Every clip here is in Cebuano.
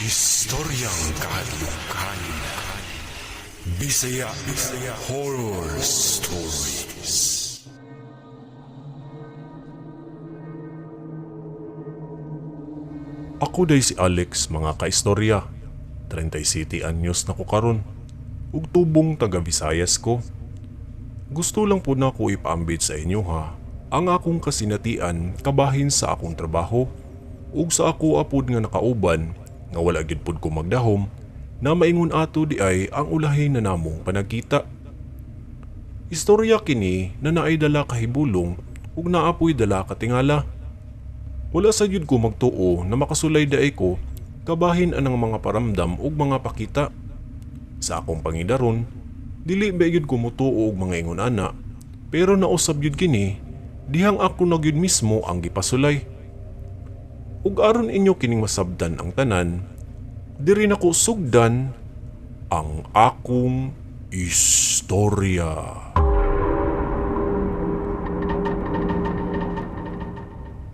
Istoryang kahadlukan. Bisaya Bisaya Horror Stories. Ako day si Alex, mga kaistorya. 37 anyos na ko karon. Ug tubong taga Visayas ko. Gusto lang po na ko ipaambit sa inyo ha ang akong kasinatian kabahin sa akong trabaho ug sa ako apod nga nakauban nga wala gyud pud ko magdahom na maingon ato di ay ang ulahin na namong panagkita. Istorya kini na naay dala kahibulong ug naapoy dala katingala. Wala sa gyud ko magtuo na makasulay daay ko kabahin anang mga paramdam ug mga pakita. Sa akong pangidaron, dili ba gyud ko motuo og mga ingon ana, pero nausab gyud kini dihang ako na gyud mismo ang gipasulay. Ug aron inyo kining masabdan ang tanan, diri nako sugdan ang akong istorya.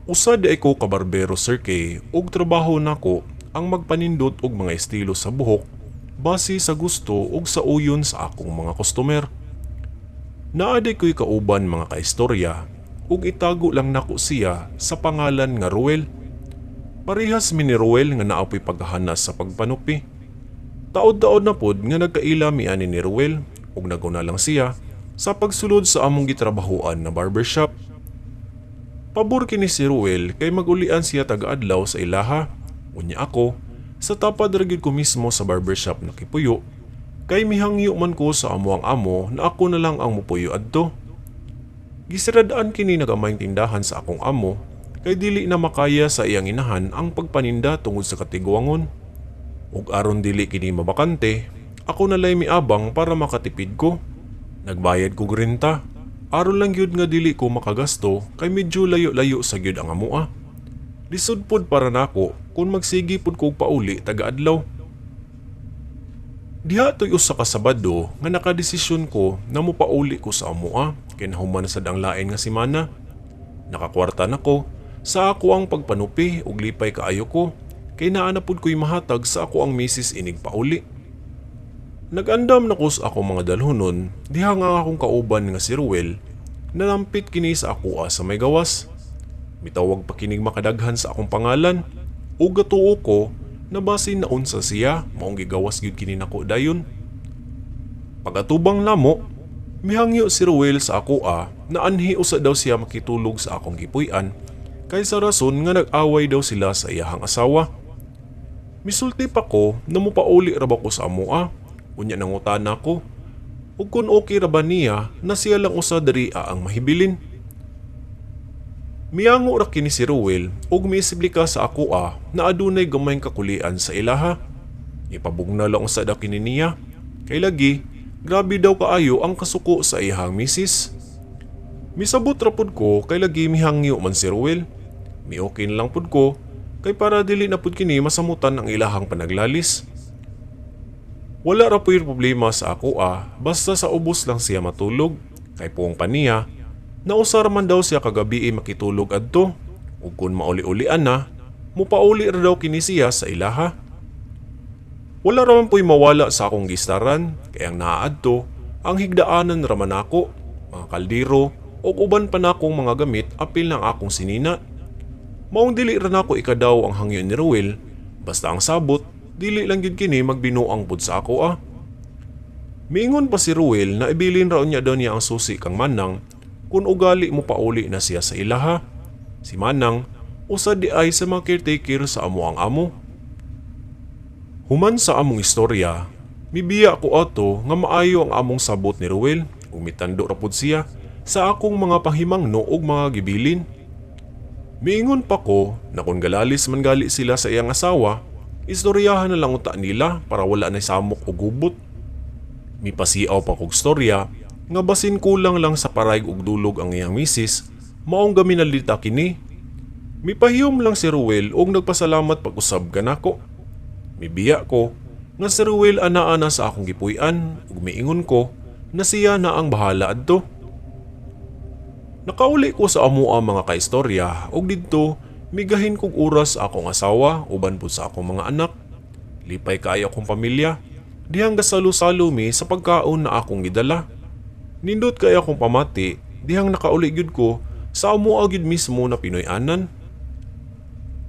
Usa di ko ka barbero, Sir K, ug trabaho nako ang magpanindot og mga estilo sa buhok base sa gusto ug sa uyon sa akong mga customer. Naa di ko'y kauban, mga kaistorya, ug itago lang nako siya sa pangalan nga Ruel. Parehas mi ni Ruel nga naapoy paghahanas sa pagpanupi. Taod-taod na pod nga nagkaila mi ani ni Ruel ug naguna lang siya sa pagsulod sa among gitrabahoan na barbershop. Pabor kini si Ruel kay magulian siya taga-adlaw sa ilaha. Unya ako, sa tapad ra gyud ko mismo sa barbershop nakipuyo kay mihangyo man ko sa amo ang amo na ako na lang ang mupuyo adto. Gisiradaan kini nagamayng tindahan sa akong amo kay dili na makaya sa iyang inahan ang pagpaninda tungod sa katiguangon. Ug aron dili kini mabakante, ako nalay miabang para makatipid ko. Nagbayad kog renta, aron lang gyud nga dili ko makagasto kay medyo layo-layo sa gyud ang amoa. Lisod pod para nako kung magsigi pod kog pauli taga-adlaw. Diha to'y usa ka Sabado nga nakadesisyon ko na mopauli ko sa amoa kay nahuman sad ang lain nga semana. Nakakwarta na ko sa ako ang pagpanupi ug lipay kaayo ko kay naa na pud ko'y mahatag sa ako ang misis inig pauli. Nag-andam na ko sa akong mga dalhonon diha nga akong kauban nga si Ruel nanampit kini sa akoa sa may gawas. Mitawag pa kinig makadaghan sa akong pangalan ug gatuo ko na basin na unsa siya maong gigawas gyud kini nako dayon. Pagatubang namo, mihangyo si Ruel sa akoa na anhi usa daw siya makitulog sa akong gipuy-an kay sa rason nga nag-away daw sila sa iyahang asawa. Misulti pa ko na mopauli ra ba ko sa amoa, unya nangutana ko ug kun okay ra ba niya na siya lang usa diri ang mahibilin. Miango ra kini si Ruel ug miisiblika sa akoa na adunay gamayng kakulian sa ilaha. Ipabugna lang usa daw kini niya kay lagi grabe daw kaayo ang kasuko sa iyahang misis. Misabot ra pud ko kay lagi mihangyo man si Ruel. Mi-okay na lang pud ko kay para dili na pud kini masamutan ang ilahang panaglalis. Wala ra puy problema sa akoa basta sa ubos lang siya matulog kay puong pa niya nausar man daw siya kagabi makitulog adto ug kun mauli-ulian na mupauli ra daw kini siya sa ilaha. Wala ra man puy mawala sa akong gistaran kay ang naa adto ang higdaanan ra man ako, mga kaldero ug uban pa nakong mga gamit apil ng akong sinina. Maong dili ra nako ikadaw ang hangyo ni Ruel basta ang sabot dili lang gyud kini magbinuang pud sa ako ah. Miingon pa si Ruel na ibilin raw niya daw niya ang susi kang Manang kung ugali mo pauli na siya sa ilaha. Si Manang usa di ay sa mga caretaker sa amo ang amo. Human sa among istorya, mibiya ko ato nga maayo ang among sabot ni Ruel ug mitando ra pud siya sa akong mga pahimangno ug mga gibilin. Miingon pa ko na kung galalis man gali sila sa iyang asawa, istoryahan na lang unta nila para wala na samok o gubot. Mipasiaw pa kog storya nga basin kulang lang sa parayg og dulog ang iyang misis, maong gaminalita kini. Mipahiyom lang si Ruel og nagpasalamat pag-usab kanako. Mibiya ko nga si Ruel ana-ana sa akong gipuy-an ug miingon ko na siya na ang bahala adto. Nakauli ko sa amoa, mga kaistorya, ug didto migahin kog oras sa akong asawa uban pud sa akong mga anak. Lipay kaayo akong pamilya. Dihang gasalo-salo mi sa pagkaon na akong gidala. Nindot kaayo akong pamati dihang nakauli gyud ko sa amoa gyud mismo na Pinoy-anan.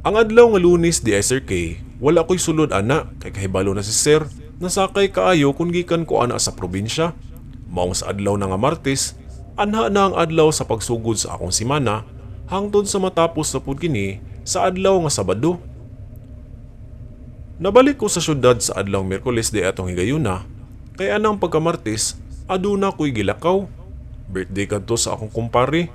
Ang adlaw nga Lunes di ay, Sir K, wala ko'y sulod ana kay kahibalo na si Sir nasakay kaayo kung gikan ko ana sa probinsya. Maong sa adlaw na nga Martes, anha na ang adlaw sa pagsugod sa akong simana hangtod sa matapos na pud kini sa adlaw nga Sabado. Nabalik ko sa syudad sa adlaw Miyerkules di atong higayuna, kay anang pagka-Martes, aduna ko'y gilakaw. Birthday kadto sa akong kumpare.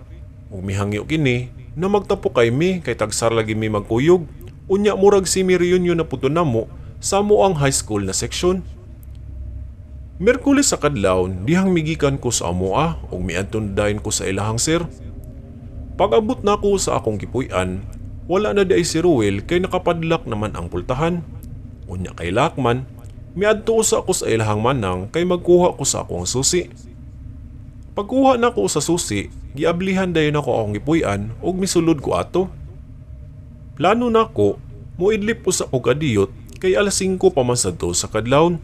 Ug mihangyo kini na magtapok kay mi kay tagsar lagi mi magkuyog. Unya murag semi reunion na pud to namo sa amoang high school na section. Miyerkules sa kadlawon, dihang migikan ko sa amoa ug miadto dayon ko sa ilahang sir. Pag-abot nako sa akong gipuy-an, wala na di ay si Ruel kay nakapadlak naman ang pultahan. Unya kay Lakman, miadto usa ko sa ilahang manang kay magkuha ko sa akong susi. Pagkuha nako sa susi, giablihan dayon ako akong gipuy-an ug misulod ko ato. Plano nako, moidlip usa ko kadiyot kay alas 5 pa man sad to sa kadlawon.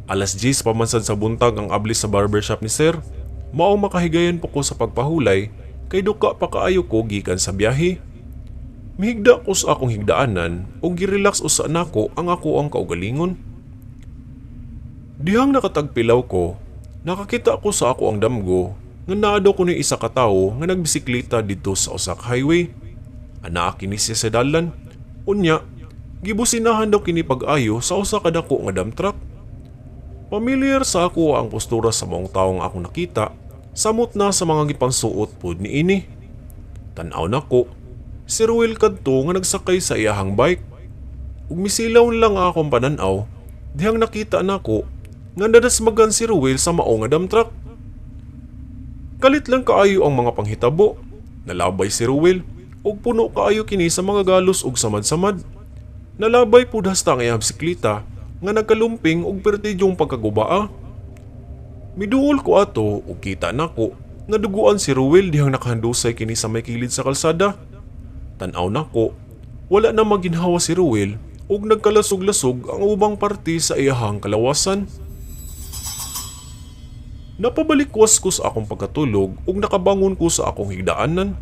Alas 10 pa man sad sa buntag ang abli sa barbershop ni sir. Mao makahigayon po ko sa pagpahulay kay duka pa kaayo ko gikan sa biyahe. Mihigda ko sa akong higdaanan ug girelax usa nako ang ako ang kaugalingon. Dihang nakatagpilaw ko, nakakita ko sa ako ang damgo nga naa daw kunoy isa ka tawo nga nagbisikleta didto sa usa ka highway. Anaa kini siya sa dalan. Unya, gibusinahan daw kini pag-ayo sa usa ka dako nga dump truck. Pamilyar sa ako ang postura sa maong tawo nga akong nakita, samot na sa mga gipangsuot pod niini. Tan-aw nako, si Ruel kadto nga nagsakay sa iyahang bike. Ug misilaw lang ang akong pananaw, dihang nakita nako nga nadasmagan si Ruel sa mao nga dump truck. Kalit lang kaayo ang mga panghitabo. Nalabay si Ruel ug puno kaayo kini sa mga galos ug samad-samad. Nalabay pud hasta ang iyang bisikleta nga nagkalumping ug pertidyong pagkagubaa. Miduol ko ato ug kita nako nga duguan si Ruel dihang nakahandusay kini sa may kilid sa kalsada. Tan-aw nako, wala na maginhawa si Ruel ug nagkalasog-lasog ang ubang parte sa iyahang kalawasan. Napabalikwas ko sa akong pagkatulog ug nakabangon ko sa akong higdaanan.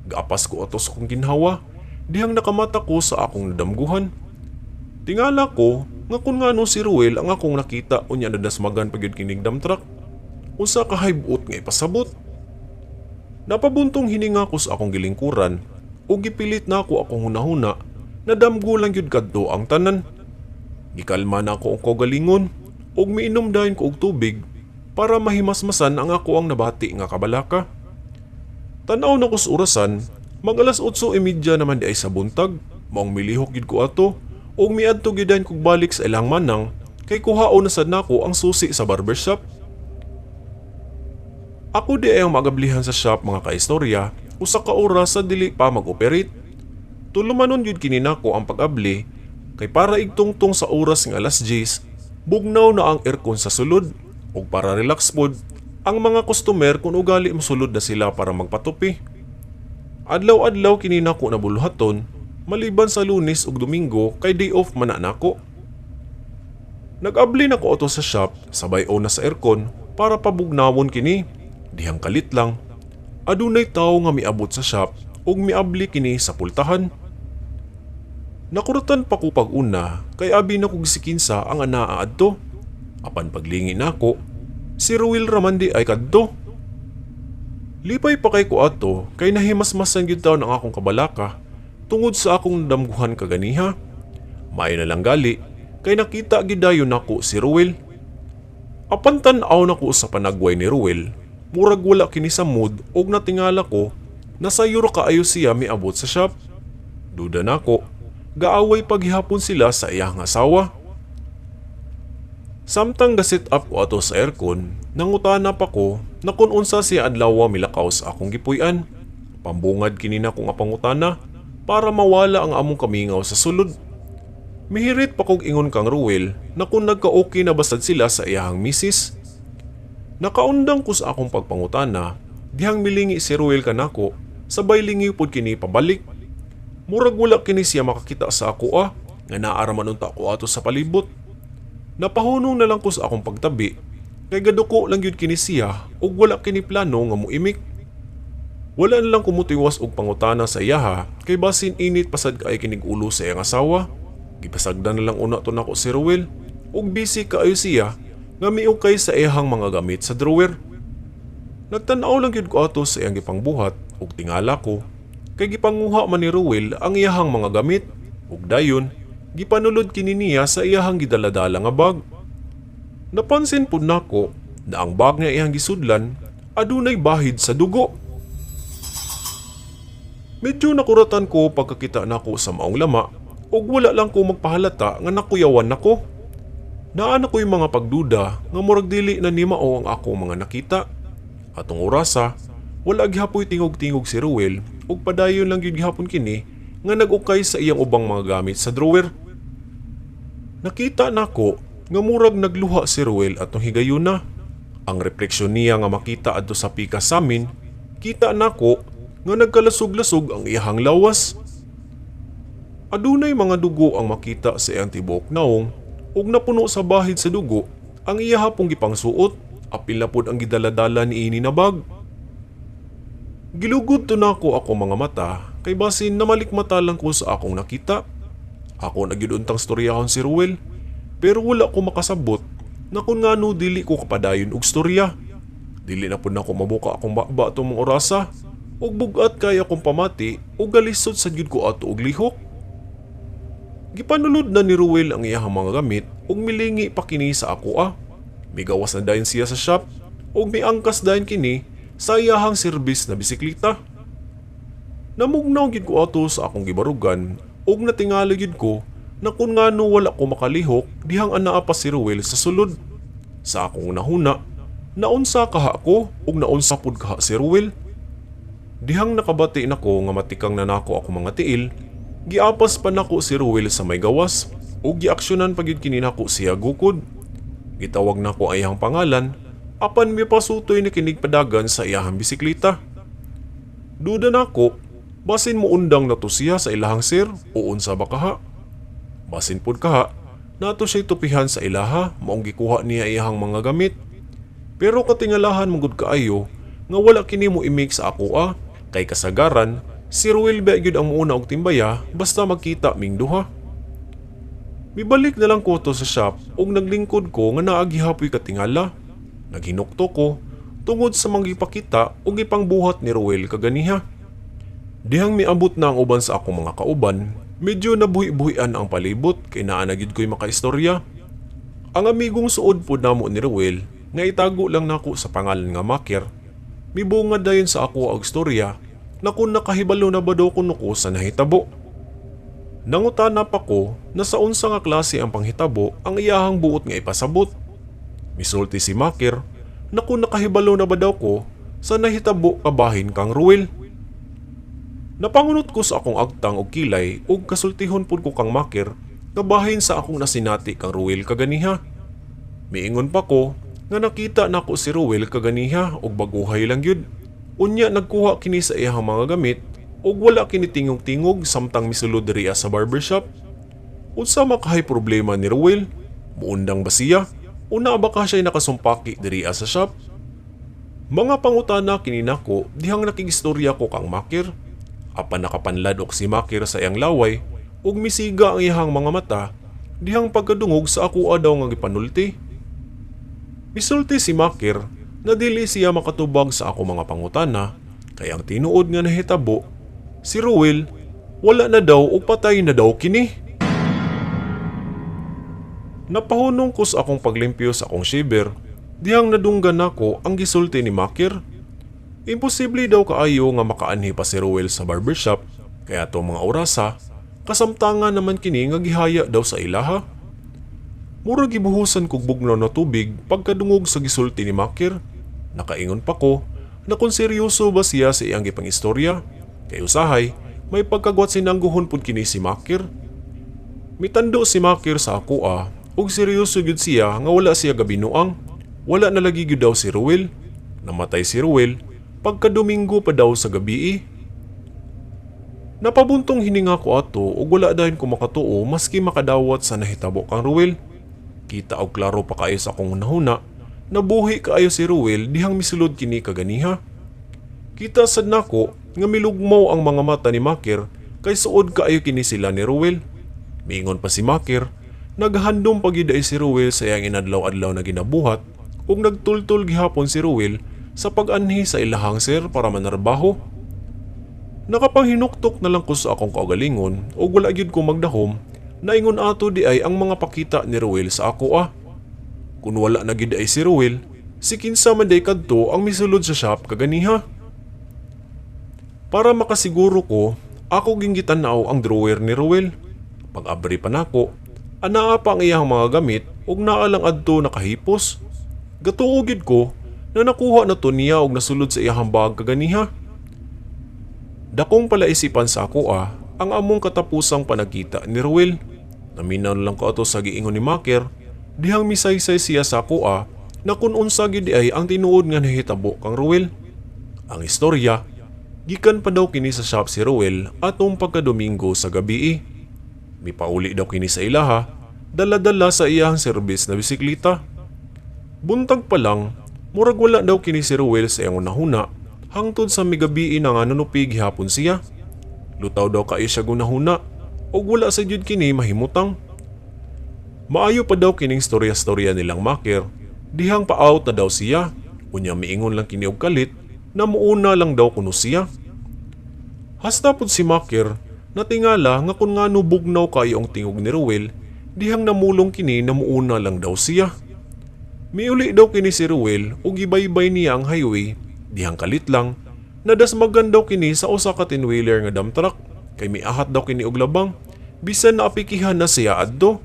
Gaapas ko ato sa akong ginhawa, dihang nakamata ko sa akong nadamguhan. Tingala ko nga kung ngano si Ruel ang akong nakita unya nadasmagan pa gyud kining dump truck. Usa ka haybot nga ipasabot. Napabuntong hininga ko sa akong gilingkuran ug gipilit na ako akong hunahuna na damgo lang gyud kadto ang tanan. Gikalma na ako ang kaugalingon ug miinom dayon ko og tubig para mahimasmasan ang ako ang nabati nga kabalaka. Tan-aw na ko sa orasan, mag alas 8:30 naman di ay sa buntag, maong milihok gyud ko ato ug miadto gyud dayon kog balik sa ilang manang kay kuhaon na sad nako ang susi sa barbershop. Ako di ay ang magablihan sa shop, mga kaistorya, usa ka oras sa dili pa mag-operate. Tulumanon gyud kini nako ang pag-abli kay para igtungtong sa oras nga alas 10, bugnaw na ang aircon sa sulod ug para relax pod ang mga customer kung ugali mosulod na sila para magpatupi. Adlaw-adlaw kini nako na buluhaton maliban sa Lunes ug Domingo kay day off man na nako. Nag-abli na ko ato sa shop sabay on na sa aircon para pabugnawon kini. Dihang kalit lang, adunay tawo nga miabot sa shop ug miabli kini sa pultahan. Nakuratan pa ko pag-una kay abi na kog sikinsa ang anaa adto. Apan paglingi nako, si Ruel raman di ay kadto. Lipay pa kay ko ato kay nahimasmasan gyud taon ang akong kabalaka tungod sa akong nadamguhan kaganiha. Maayo na lang gali kay nakita gyud dayon nako si Ruel. Apan tan-aw nako sa panagway ni Ruel, murag wala kini sa mood ug natingala ko na sayo ra kaayo siya miabot sa shop. Duda nako, gaaway paghihapon sila sa iyang asawa. Samtang ga-set up ko ato sa aircon, nangutana pa ko na kung unsa siya adlaw milakaw sa akong gipuy-an. Pambungad kini nako nga pangutana para mawala ang among kamingaw sa sulod. Mihirit pa kog ingon kang Ruel na kung nagka-okay na basad sila sa iyahang misis. Nakaundang ko sa akong pagpangutana, dihang milingi si Ruel kanako, sabay lingi pod kini pabalik. Murag wala kini siya makakita sa ako ah, nga naa ra man unta ko ato sa palibot. Napahunong na lang ko sa akong pagtabi kay gaduko lang gyud kini siya ug wala kini plano nga muimik. Wala na lang ko mutiwas og pangutana sa iyaha kay basin init pasad kay kinig ulo sa iyang asawa. Gipasagdan na lang una to nako si Ruel ug busy kaayo siya nga miukay sa iyahang mga gamit sa drawer. Nagtan-aw lang gyud ko ato sa iyang gipangbuhat ug tingala ko kay gipanguha man ni Ruel ang iyahang mga gamit ug dayon gipanulod kini niya sa iyahang gidaladala nga bag. Napansin pud nako na ang bag nga iyang gisudlan adunay bahid sa dugo. Medyo nakuratan ko pagkakita nako sa maong lama ug wala lang ko magpahalata nga nakuyawan nako. Naa na ko'y mga pagduda nga murag dili na ni mao ang akong mga nakita. Atong orasa, wala gihapoy tingog-tingog si Ruel ug padayon lang gyud gihapon kini nga nag-ukay sa iyang ubang mga gamit sa drawer. Nakita nako nga murag nagluha si Ruel atong higayuna. Ang refleksyon niya nga makita adto sa pikas samin, kita nako nga nagkalasog-lasog ang iyahang lawas. Adunay mga dugo ang makita sa iyang tibuok naong ug napuno sa bahid sa dugo ang iya pong gipangsuot, apil na pod ang gidaladala niini na bag. Gilugod to nako ako mga mata kay basin namalikmata lang ko sa akong nakita. Ako na gyud untang storyahon si Ruel, pero wala ko makasabot na kung ngano dili ko kapadayon og storya. Dili na pud nako mabuka akong baba atong mga orasa ug bug-at kay akong pamati ug galisod sa gyud ko ato og lihok. Gipanulod na ni Ruel ang iyahang mga gamit ug milingi pa kini sa ako ah. Migawas na dayon siya sa shop ug miangkas dayon kini sa iyahang serbis na bisikleta. Namugnaw gyud ko ato sa akong gibarugan ug natingala gyud ko na kung ngano wala ko makalihok dihang anaa pa si Ruel sa sulod. Sa akong nahuna, naunsa kaha ko ug naunsa pud kaha si Ruel. Dihang nakabati nako nga matikang na nako ako mga tiil, giapas pa nako si Ruel sa may gawas ug giaksyonan pa gyud kini nako siya gukod. Gitawag nako ang iyang pangalan apan mipasutoy ni kinig padagan sa iyahang bisikleta. Duda nako, basin moundang nato siya sa ilahang sir o unsa ba kaha. Basin pud kaha, nato siya tupihan sa ilaha maong gikuha niya iyahang mga gamit. Pero katingalahan man gud kaayo nga wala kini mo imik sa ako ah, kay kasagaran si Ruel ba gyud ang muuna og timbaya basta magkita ming duha. Mibalik na lang ko to sa shop ug naglingkod ko nga naa gihapoy katingala. Naghinukto ko tungod sa manggipakita ug ipangbuhat ni Ruel kaganiha. Dihang miabot na ang uban sa akong mga kauban, medyo nabuhi-buhian ang palibot kay naa na gyud ko'y makaistorya. Ang amigong suod pod namo ni Ruel nga itago lang nako sa pangalan nga Makir, mibungad dayon sa ako og istorya na kung nakahibalo na ba daw kuno ko sa nahitabo. Nangutana pa ko na sa unsa nga klase ang panghitabo ang iyahang buot nga ipasabot. Misulti si Makir na kung nakahibalo na ba daw ko sa nahitabo kabahin kang Ruel. Napangunot ko sa akong agtang og kilay ug kasultihon pud ko kang Makir kabahin sa akong nasinati kang Ruel kaganiha. Miingon pa ko nga nakita nako si Ruel kaganiha ug baguhay lang gyud. Unya nagkuha kini sa iyahang mga gamit ug wala kini tingog-tingog samtang misulod diriya sa barbershop. Unsa makahay problema ni Ruel? Muundang ba siya? O naa ba ka siya'y nakasumpaki diriya sa shop? Mga pangutana kini nako dihang nakigistorya ko kang Makir. Apan nakapanladok si Makir sa iyang laway ug misiga ang iyahang mga mata dihang pagkadungog sa ako daw nga gipanulti. Misulti si Makir na dili siya makatubag sa ako mga pangutana kay ang tinuod nga nahitabo, si Ruel wala na daw ug patay na daw kini. Napahunong ko sa akong paglimpyo sa akong shaver dihang nadunggan nako ang gisulti ni Makir. Imposible daw kaayo nga makaanhi pa si Ruel sa barbershop kaya to mga orasa kasamtangan naman kini nga gihaya daw sa ilaha. Murag gibuhusan kog bugnaw na tubig pagkadungog sa gisulti ni Makir. Nakaingon pa ko na kung seryoso ba siya sa iyang gipangistorya. Kay usahay, may pagkagwat sinangguhon pud kini si Makir. Mitando si Makir sa ako ah, ug seryoso gyud siya nga wala siya gabinuang. Wala na lagi gyud daw si Ruel. Namatay si Ruel pagka Domingo pa daw sa gabi. Napabuntong hininga ko ato ug wala dayon ko makatuo maski makadawat sa nahitabo kang Ruel. Kita og klaro pa kaayo sa akong hunahuna, nabuhi kaayo si Ruel dihang misulod kini kaganiha. Kita sad nako nga milugmaw ang mga mata ni Makir kay suod kaayo kini sila ni Ruel. Miingon pa si Makir, naghandom pa gyud ay si Ruel sa iyang inadlaw-adlaw na ginabuhat ug nagtultol gihapon si Ruel sa pag-anhi sa ilahang sir para manarbaho. Nakapanghinuktok na lang ko sa akong kaugalingon ug wala gyud ko magdahom na ingon ato di ay ang mga pakita ni Ruel sa ako ah. Kung wala na gyud ay si Ruel, si kinsa man day kadto ang misulod sa shop kaganiha. Para makasiguro ko, ako ging gitan-aw ang drawer ni Ruel. Pag-abri pa nako, anaa pa ang iyang mga gamit ug naa lang adto nakahipos. Gatuo gyud ko na nakuha na to niya og nasulod sa iyang bag kaganiha. Dakong palaisipan sa ako ah, ang among katapusang panagkita ni Ruel. Naminaw lang ko ato sa giingon ni Maker, dihang misaysay siya sa ako ah, na kung unsa gyud ay ang tinuod nga nahitabo kang Ruel. Ang istorya, gikan pa daw kini sa shop si Ruel atong pagka-Domingo sa gabi. Mipauli daw kini sa ilaha, dala-dala sa iyang service na bisikleta. Buntag pa lang, murag wala daw kini si Ruel sa iyang hunahuna, hangtod sa migabii na nga nanupi gihapon siya. Lutaw daw kaayo siya gunahuna, ug wala sa jud kini mahimutang. Maayo pa daw kining storya-storya nilang Maker, dihang pa-out na daw siya, unya miingon lang kini og kalit, na muuna lang daw kuno siya. Hasta pud si Maker, natingala nga kung ngano bugnaw kaayo ang tingog ni Ruel, dihang namulong kini na muuna lang daw siya. Miuli daw kini si Ruel ug gibaybay niya ang highway, dihang kalit lang, nadasmagan daw kini sa usa ka 10-wheeler nga dump truck, kay miahat daw kini og labang, bisan naapikihan na siya adto.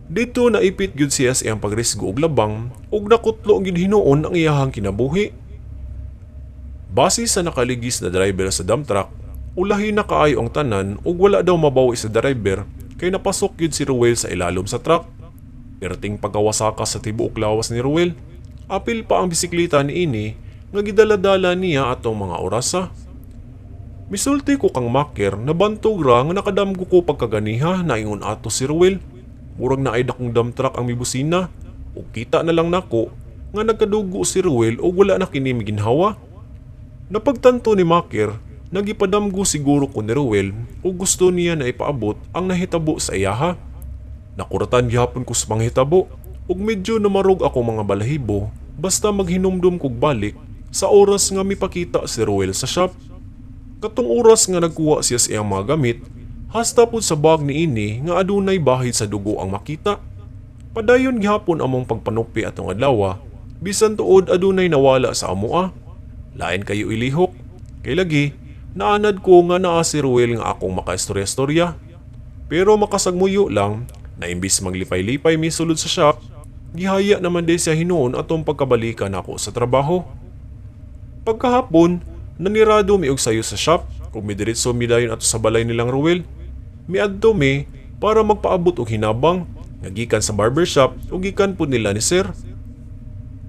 Dito naipit gyud siya sa iyang pagrisgo og labang ug nakutlo gyud hinuon ang iyahang kinabuhi. Base sa nakaligis na driver sa dump truck, ulahi na kaayo ang tanan ug wala daw mabawi sa driver kay napasok gyud si Ruel sa ilalom sa truck. Perting pagkawasaka sa tibuok lawas ni Ruel, apil pa ang bisikleta niini nga gidala-dala niya atong mga orasa. Misulti ko kang Maker na bantog ra nga nakadamgo ko pagkaganiha na ingon ato si Ruel. Murag naay dakong dump truck ang mibusina ug kita na lang nako nga nagkadugo si Ruel ug wala na kini miginhawa. Napagtanto ni Maker, nagipadamgo siguro ko ni Ruel ug gusto niya na ipaabot ang nahitabo sa iyaha. Nakuratan gihapon ko sa panghitabo ug medyo namarog ako mga balahibo basta maghinumdum kog balik sa oras nga mipakita si Ruel sa shop. Katong oras nga nagkuha siya sa iyang mga gamit, hasta pud sa bag niini nga adunay bahid sa dugo ang makita. Padayon gihapon among pagpanupi atong adlaw, bisan tuod adunay nawala sa amoa. Lain kayo ilihok. Kay lagi, naanad ko nga naa si Ruel nga akong makaistorya-istorya. Pero makasagmuyo lang, na imbis maglipay-lipay mi sulod sa shop, gihaya naman di siya hinuon atong pagkabalikan nako sa trabaho. Pagkahapon, nanirado mi og sayo sa shop ug midiretso mi dayon ato sa balay nilang Ruel. Miadto mi para magpaabot og hinabang nga gikan sa barbershop ug gikan pud nila ni sir.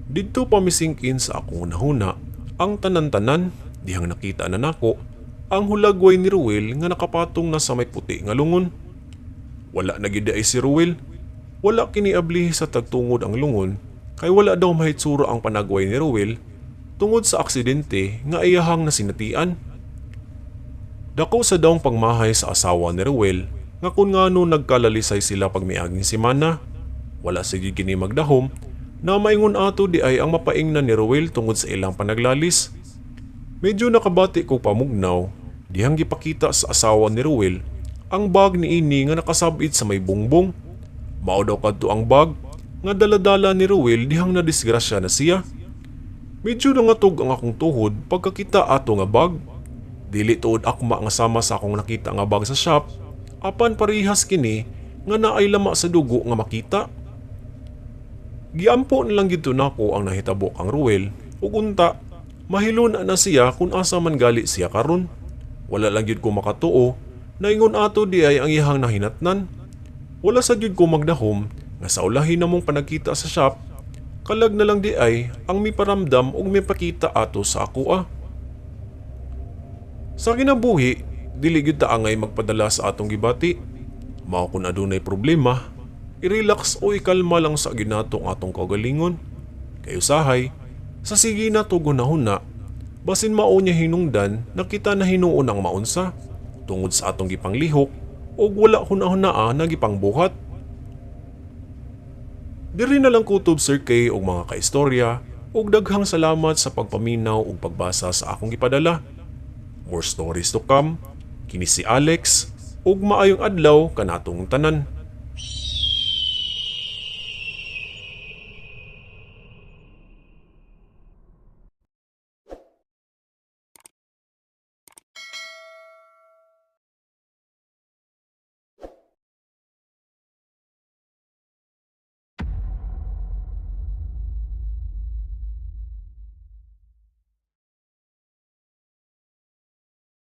Didto pa misingkin sa akong hunahuna ang tanan-tanan dihang nakita na nako ang hulagway ni Ruel nga nakapatong na sa may puti nga lungon. Wala na gyud ay si Ruel. Wala kini abli sa tagtungod ang lungon kay wala daw mahitsura ang panagway ni Ruel tungod sa aksidente nga iyahang nasinatian. Dako sa daong pagmahay sa asawa ni Ruel nga kung ngano nagkalalisay sila pag miaging semana. Wala sige kini magdahom na maingon ato di ay ang mapaingnan ni Ruel tungod sa ilang panaglalis. Medyo nakabati ko pamugnaw dihang gipakita sa asawa ni Ruel ang bag niini nga nakasabit sa may bungbong. Mao daw kadto ang bag nga daladala ni Ruel dihang nadisgrasya na siya. Medyo nangatog ang akong tuhod pagkakita ato nga bag. Dili tuod akma nga sama sa akong nakita nga bag sa shop, apan parehas kini nga naay lama sa dugo nga makita. Giampo na lang gidto nako ang nahitabo kang Ruel ug unta mahilun na siya kung asa man gali siya karon. Wala lang gyud ko makatuo na ingon ato di ay ang iyahang nahinatnan. Wala sa gyud ko magdahom nga sa ulahin namong panagkita sa shop, kalag na lang di ay ang miparamdam ug mipakita ato sa ako ah. Sa kinabuhi, Dili gyud ta angay magpadala sa atong gibati. Mao kun adunay problema, i-relax o ikalma lang sa gyud nato ang atong kaugalingon. Kay usahay, sa sige nato hunahuna, basin mao niya hinungdan na kita na hinuon ang maunsa tungod sa atong gipanglihok ug wala hunahunaa na gipangbuhat. Diri na lang kutob, Sir K ug mga kaistorya, ug daghang salamat sa pagpaminaw ug pagbasa sa akong gipadala. More stories to come. Kini si Alex ug maayong adlaw kanatong tanan.